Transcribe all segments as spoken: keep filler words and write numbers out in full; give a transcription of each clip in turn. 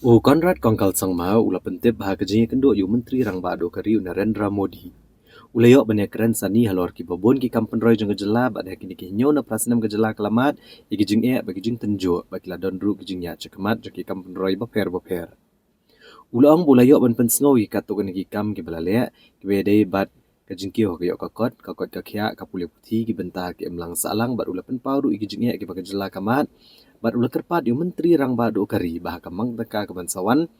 U Conrad Kongkal Sangma u la pyntip ha ka jingïakynduh ïa u Myntri Rangbah Duh ka ri u Narendra Modi. U la ïoh ban ïakren sani halor kiba bun ki kam pynroi jong ka jylla bad ha kine ki hynñiew na phra snem ka jylla ka la mad ïa ki jingeh bad ki jingtynjuh bad ki la don ruh ki jingïaid shakhmat jong ki kam pynroi bapher bapher. U la ong ba u la ïoh ban pynsngew ïa katto katne ki kam kiba la leh kiba ïadei bad ka jingkiew ha ka ïoh ka kot, ka koit ka khiah, ka pule puthi, ki bynta ha ka imlang sahlang bad u la pynpaw ruh ïa ki jingeh kiba ka jylla ka mad. Bad u la kyrpad ïa u Myntri Rangbah Duh ka ri ba ha ka mang tyngka ka ban sa wan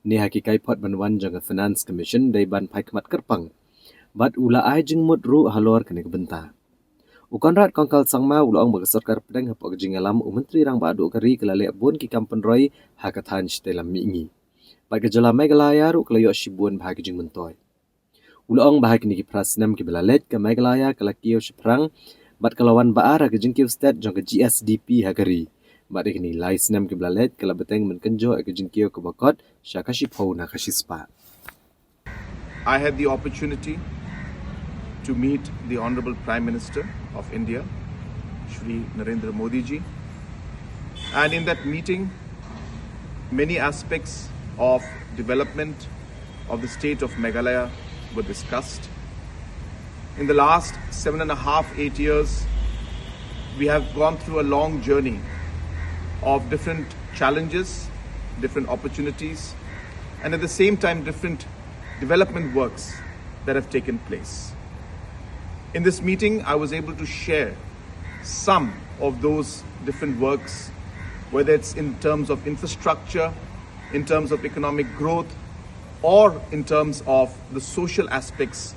ne ha ki kaiphod ban wan jong ka Finance Commission dei ban phai khmat kyrpang. Bad u la ai jingmut ruh halor kane ka bynta. U Conrad Kongkal Sangma u la ong ba ka sorkar pdeng hapoh ka jingïalam u Myntri Rangbah Duh ka ri ka la leh bun ki kam pynroi ha ka thaiñ shatei lam mihngi. Bad ka jylla Meghalaya ruh ka la ïoh shibun bha ki jingmyntoi. U la ong ba ha kine ki phra snem kiba la leit ka Meghalaya ka la kiew shaphrang bad ka la wan ba ar ha ka jingkiew stet jong ka G S D P ha ka ri. Bad ha kine ki lai snem kiba la leit ka la bteng ban kynjoh ïa ka jingkiew kaba kot sha ka shiphew na ka shispah. I had the opportunity to meet the Honorable Prime Minister of India, Shri Narendra Modi ji. And in that meeting, many aspects of development of the state of Meghalaya were discussed. In the last seven and a half, eight years, we have gone through a long journey of different challenges, different opportunities, and at the same time, different development works that have taken place. In this meeting, I was able to share some of those different works, whether it's in terms of infrastructure, in terms of economic growth, or in terms of the social aspects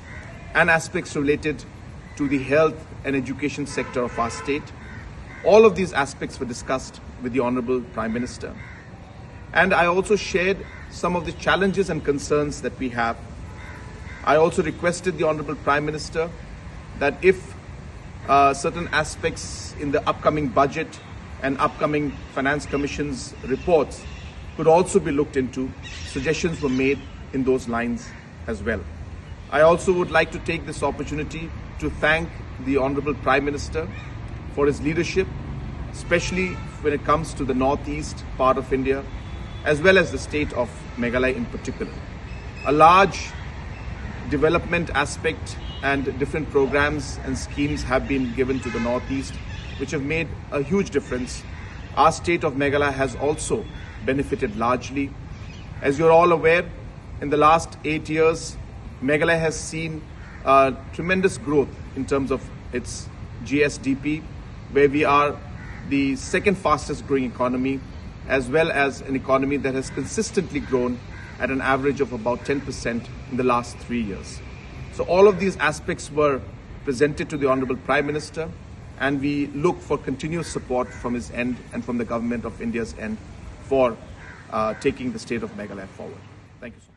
and aspects related to the health and education sector of our state. All of these aspects were discussed with the Honorable Prime Minister. And I also shared some of the challenges and concerns that we have. I also requested the Honorable Prime Minister that if uh, certain aspects in the upcoming budget and upcoming Finance Commission's reports could also be looked into, suggestions were made in those lines as well. I also would like to take this opportunity to thank the Honorable Prime Minister for his leadership, especially when it comes to the northeast part of India, as well as the state of Meghalaya in particular. A large development aspect and different programs and schemes have been given to the northeast, which have made a huge difference. Our state of Meghalaya has also benefited largely. As you're all aware, in the last eight years, Meghalaya has seen uh, tremendous growth in terms of its G S D P, where we are the second fastest growing economy, as well as an economy that has consistently grown at an average of about ten percent in the last three years. So all of these aspects were presented to the Honorable Prime Minister, and we look for continuous support from his end and from the Government of India's end for uh, taking the state of Meghalaya forward. Thank you so much.